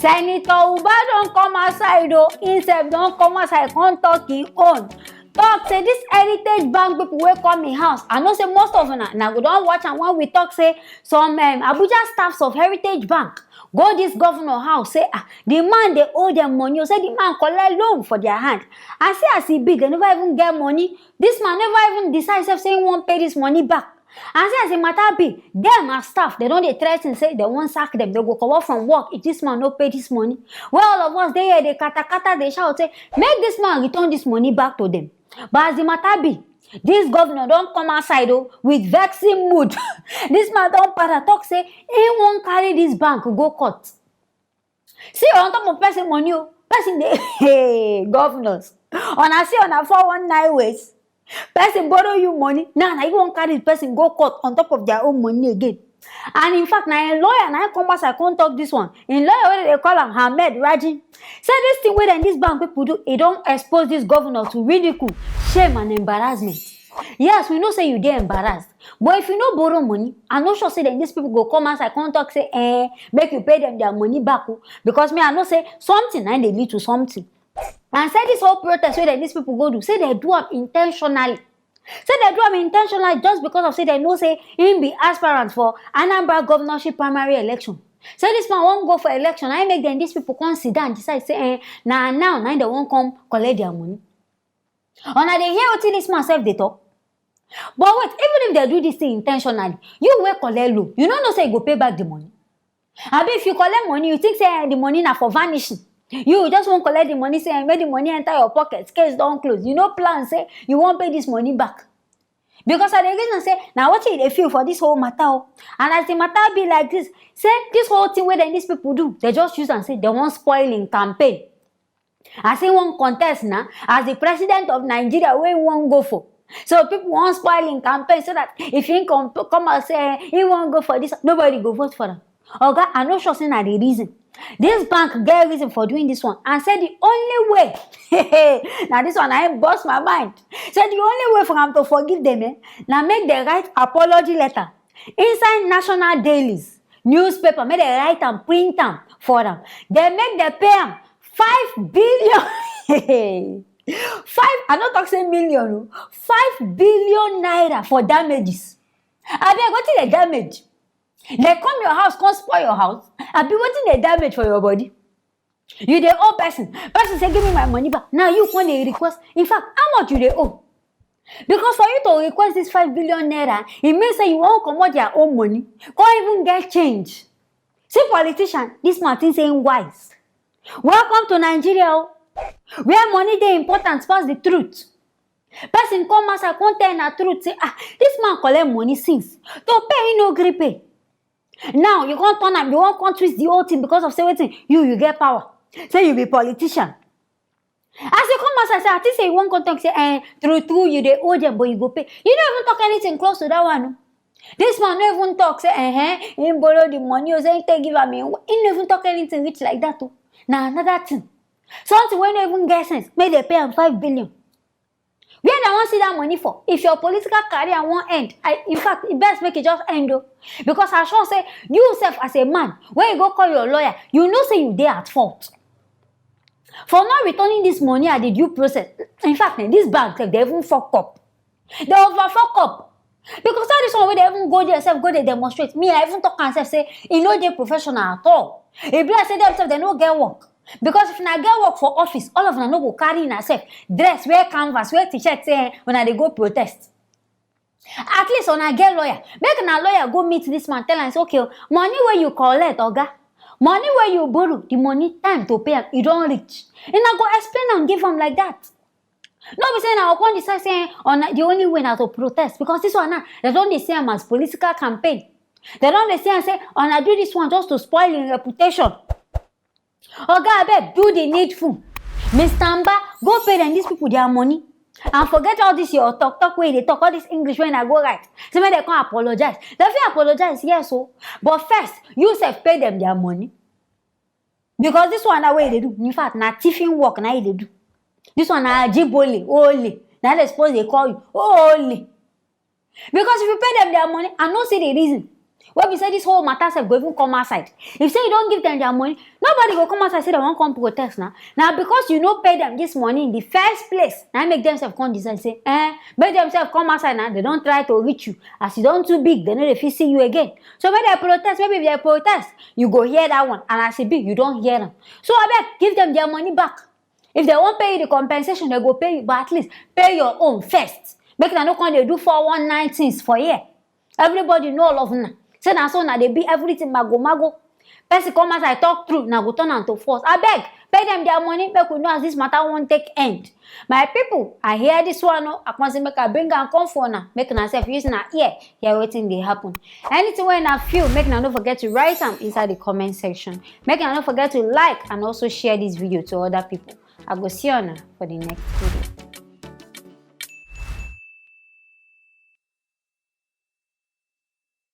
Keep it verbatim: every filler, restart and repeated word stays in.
Senator Uba don come outside o, himself don come outside come talk him own. Talk say this Heritage Bank people wey come him house, I know say most of una na go don watch am when we talk say some um, Abuja staffs of Heritage Bank go this governor house say ah the man dey owe them money o, say the man collect loan for their hand, and see as e be, they never even get money. This man never even decide sef say he wan pay this money back. And see as the matter be, dem as staff, they don dey threaten say they wan sack them, they go comot from work if this man no pay this money. Wey all of us dey here dey katakata dey shout say make this man return this money back to them. But as the matter be, this governor don come outside o with vexing mood. This man don para talk say he wan carry this bank go court. See on top of person money o, person dey hey, governors. Una see una four one nine ways. Person borrow you money, now na you wan carry the person go court on top of their own money again. And in fact, na im lawyer na im come outside come talk this one. Im lawyer wey dey call am Ahmed Raji say this thing wey dem this bank people do, e don expose this governor to ridicule, shame and embarrassment. Yes, we know say you dey embarrassed, but if you no borrow money, I no sure say dem these people go come outside come talk say eh make you pay them their money back o, because me I know say something na im dey lead to something. And say this whole protest wey dem these people go do, say dem do am intentionally. Say dem do am intentionally just because of say dem know say im be aspirant for Anambra governorship primary election. Say this man wan go for election, na im make dem these people come sit down decide say eh na now na im dem wan come collect their money. Una dey hear wetin this man sef dey talk? But wait, even if dem do this thing intentionally, you wey collect loan, you no know say you go pay back the money? Abi if you collect money, you think say eh, the money na for vanishing? You just wan collect the money, say eh, make the money enter your pocket, case don close. You no plan say you wan pay this money back. Because I dey reason say na wetin you dey feel for this whole matter o. And as the matter be like this, say this whole thing wey dem these people do, they just use am say they wan spoil im campaign. As he wan contest na as the president of Nigeria wey he wan go for. So people wan spoil im campaign so that if he come come out say eh, he wan go for this, nobody go vote for am. Oga, I no sure say na the reason. This bank get reason for doing this one and say the only way na this one na im burst my mind. Say the only way for am to forgive them eh, na make dem write apology letter inside national dailies, newspaper, make dem write am, print am for am. Then make dem pay am five billion. Five, I no talk say million o, five billion naira for damages. Abeg, wetin dey damage? Dem come your house come spoil your house? Abi wetin dey damage for your body? You dey owe person, person say give me my money back, now you come dey request. In fact, how much you dey owe? Because for you to request this five billion naira, e mean say you wan comot their own money, come even get change. See politician, this man think say im wise. Welcome to Nigeria o, where money dey important pass the truth. Person come outside come tell na truth say ah this man collect money since, to pay he no gree pay. Now you come turn am, you wan come twist the whole thing because of say wetin, you you get power, say you be politician. As you come outside say I think say you wan come talk say eh true true you dey owe them but you go pay. You no even talk anything close to that one o. This man no even talk say eh eh he borrow the money o, say he take give am, he no even talk anything reach like that o. Na another thing, something wey no even get sense, make dem pay am five billion. Where dem wan see that money for? If your political career wan end, I, in fact, e best make e just end o. Because I sure say you sef as a man, when you go call your lawyer, you know say you dey at fault for not returning this money at the due process. In fact, eh, this bank sef dey even fuck up. They over fuck up. Because all this one wey dey even go there sef go dey demonstrate, me I even talk am sef say e no dey professional at all. E be like say dem sef dem no get work. Because if una get work for office, all of una no go carry una sef dress, wear canvas, wear t-shirt say eh, una dey go protest. At least una get lawyer, make una lawyer go meet this man, tell am say okay o, money wey you collect, oga, money wey you borrow, the money time to pay am e don reach. Una go explain am give am like that. No be say una go come decide say eh, una the only way na to protest, because this one now dem don dey see am as political campaign. Dem don dey see am say una do this one just to spoil im reputation. Oga, abeg do the needful. Mister Mba, go pay dem these people their money and forget all this your talk talk wey you dey talk, all this English wey una go write say make dem come apologize. Dem fit apologize, yes o, but first you sef pay dem their money. Because this one na wey you dey do, in fact na thiefing work na you dey do. This one na ajibole, ole, na dem suppose dey call you ole. Because if you pay dem their money, I no see the reason wey be say this whole matter sef go even come outside. If say you don give dem their money, Nobody go come outside say dem wan come protest na. Na because you no pay dem this money in the first place na make dem sef come decide say eh make dem sef come outside na. Dem don try to reach you. As you don too big, dem no dey fit see you again. So make dem protest. Maybe if dem protest, you go hear that one, and as e be, you don hear am. So abeg, give dem their money back. If dem wan pay you the compensation, dem go pay you, but at least pay your own first. Make una no come dey do four one nine things for here. Everybody know all of una say na so una dey be everything mago mago. Person come outside talk true, una go turn am to force. Abeg, pay dem their money, make we know as this matter wan take end. My people, I hear this one o, I come say make I bring am come for una, make una sef use una ear hear wetin dey happen. Anything wey una feel, make una no forget to write am inside the comment section. Make una no forget to like and also share this video to other people. I go see una for the next video.